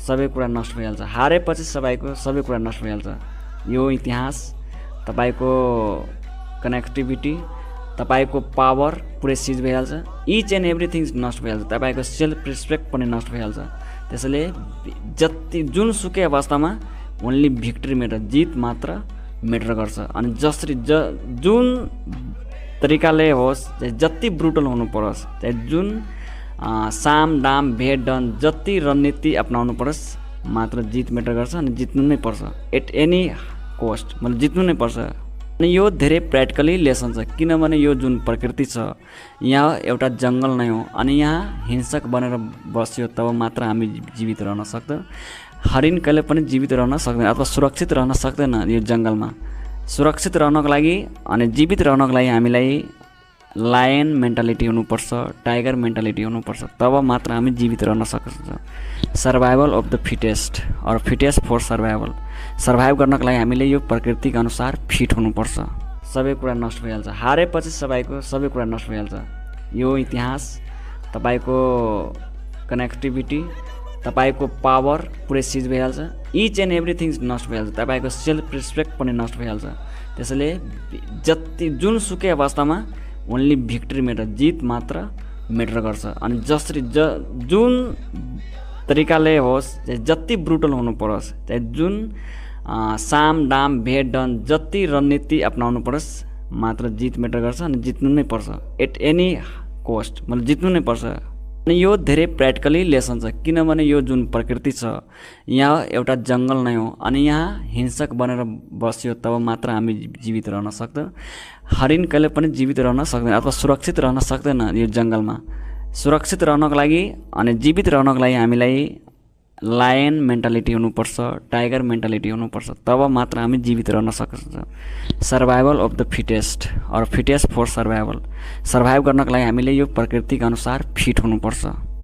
सबै कुरा नष्ट भइहाल्छ। हारेपछि सबै कुरा नष्ट भइहाल्छ। यो इतिहास, तपाईको कनेक्टिभिटी, तपाईको पावर पुरै सिज भइहाल्छ। इच एन्ड एभ्रिथिङ नष्ट भइहाल्छ। तपाईको सेल्फ रिस्पेक्ट पनि नष्ट भइहाल्छ। त्यसैले जुनसुकै अवस्थामा ओन्ली भिक्ट्री मेटर, जित मात्र मेटर गर्छ। अनि जसरी जुन तरिकाले होस्, चाहे जति ब्रुटल हुनु परोस्, चाहे जुन साम दाम भेट डन जति रणनीति अपनाउनु परोस्, मात्र जित मेटर गर्छ। अनि जित्नु नै पर्छ एट एनी कोस्ट, मतलब जित्नु नै पर्छ। अनि यो धेरै प्र्याक्टिकली लेसन छ, किनभने यो जुन प्रकृति छ यहाँ एउटा जङ्गल नै हो। अनि यहाँ हिंसक बनेर बस्यो तब मात्र हामी जीवित रहन सक्छ। हरिण कहिले पनि जीवित रहन सक्दैन अथवा सुरक्षित रहन सक्दैन यो जङ्गलमा। सुरक्षित रहनको लागि अनि जीवित रहनको लागि हामीलाई लायन मेन्टालिटी हुनुपर्छ, टाइगर मेन्टालिटी हुनुपर्छ, तब मात्र हामी जीवित रहन सक्छ। सर्भाइभल अफ द फिटेस्ट और फिटेस्ट फर सर्भाइभल। सर्भाइभ गर्नको लागि हामीले यो प्रकृतिको अनुसार फिट हुनुपर्छ। सबै कुरा नष्ट भइहाल्छ। हारेपछि सबै कुरा नष्ट भइहाल्छ। यो इतिहास, तपाईको कनेक्टिभिटी, तपाईको पावर पुरै सिज भइहाल्छ। इच एन्ड एभ्रिथिङ नष्ट भइहाल्छ। तपाईको सेल्फ रिस्पेक्ट पनि नष्ट भइहाल्छ। त्यसैले जुनसुकै अवस्थामा ओन्ली भिक्ट्री मेटर, जित मात्र मेटर गर्छ। अनि जसरी जुन तरिकाले होस्, चाहे जति ब्रुटल हुनु परोस्, चाहे जुन साम दाम भेट डन जति रणनीति अपनाउनु परोस्, मात्र जित मेटर गर्छ। अनि जित्नु नै पर्छ एट एनी कोस्ट, मतलब जित्नु नै पर्छ। अनि यो धेरै प्र्याक्टिकली लेसन छ, किनभने यो जुन प्रकृति छ यहाँ एउटा जङ्गल नै हो। अनि यहाँ हिंसक बनेर बस्यो तब मात्र हामी जीवित रहन सक्छ। हरिण कहिले पनि जीवित रहन सक्दैन अथवा सुरक्षित रहन सक्दैन यो जङ्गलमा। सुरक्षित रहनको लागि अनि जीवित रहनको लागि हामीलाई लायन मेन्टालिटी हुनुपर्छ, टाइगर मेन्टालिटी हुनुपर्छ, तब मात्र हामी जीवित रहन सक्छ। सर्भाइभल अफ द फिटेस्ट और फिटेस्ट फर सर्भाइभल। सर्भाइभ गर्नको लागि हामीले यो प्रकृतिको अनुसार फिट हुनुपर्छ।